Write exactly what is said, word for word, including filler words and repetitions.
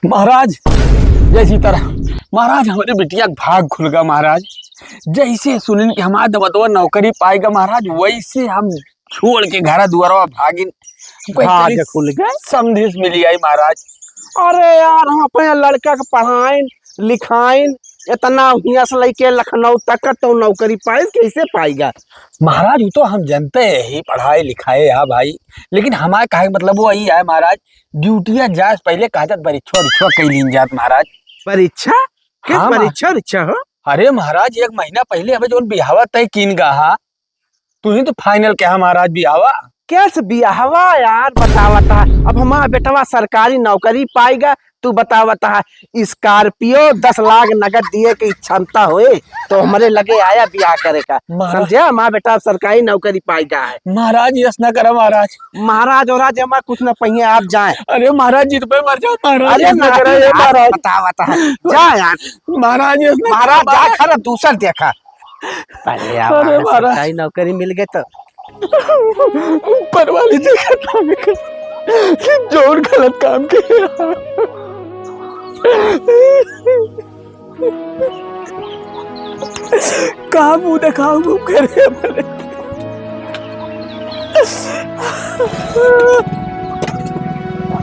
महाराज, जय सीताराम। महाराज, हमरे बिटिया के भाग खुल गा महाराज। जैसे सुनिन कि हमार दमदवा नौकरी पाएगा महाराज, वैसे हम छोड़ के घरा दुआरवा भागिन। हमको एक भाग तरी खुल गए? संदेश मिली आई महाराज। अरे यार, हम अपने लड़का के पढ़ाइन लिखाइन, इतना हियां से लेके लखनऊ तक का तो नौकरी पाइस, कैसे पाएगा? महाराज, वो तो हम जनते ही पढ़ाए लिखाए है भाई, लेकिन हमारे कहे के मतलब वो यही है महाराज, ड्यूटिया जाए से पहले कहा जात परीक्षा उरीक्षा कई लीन जात महाराज। परीक्षा? किस हाँ, परीक्षा उरीक्षा हो? अरे महाराज, एक महीना पहले हमें जोन बियाहवा तय कीन गा हा, तू ही तो final कहा महाराज बियाहवा। कैस बियाहवा यार, बतावत है। अब हमारा बेटवा सरकारी नौकरी पाएगा, तू बतावत है, Scorpio दस लाख नगद दिए के क्षमता होए, तो हमरे लगे आया बियाह करे का। महाराज। समझे? हमारा बेटा अब सरकारी नौकरी पाएगा है। महाराज, यस ना करा महाराज। महाराज और राज हमारा कुछ ना पहिए, आप जाए। अरे महाराज, जित पे मर जाओ महाराज, अरे यस ना महाराज, करा, ये आप महाराज। बतावत है। जा यार। महाराज, यस ना महाराज, करा, जा महाराज। घर अब दूसर देखा। अरे यार, अरे महाराज, महाराज। सरकारी नौकरी मिल गई तो। ऊपर वाली देखा था कि जोर गलत काम के। का मुंह देखाऊं मुंह करे अपने?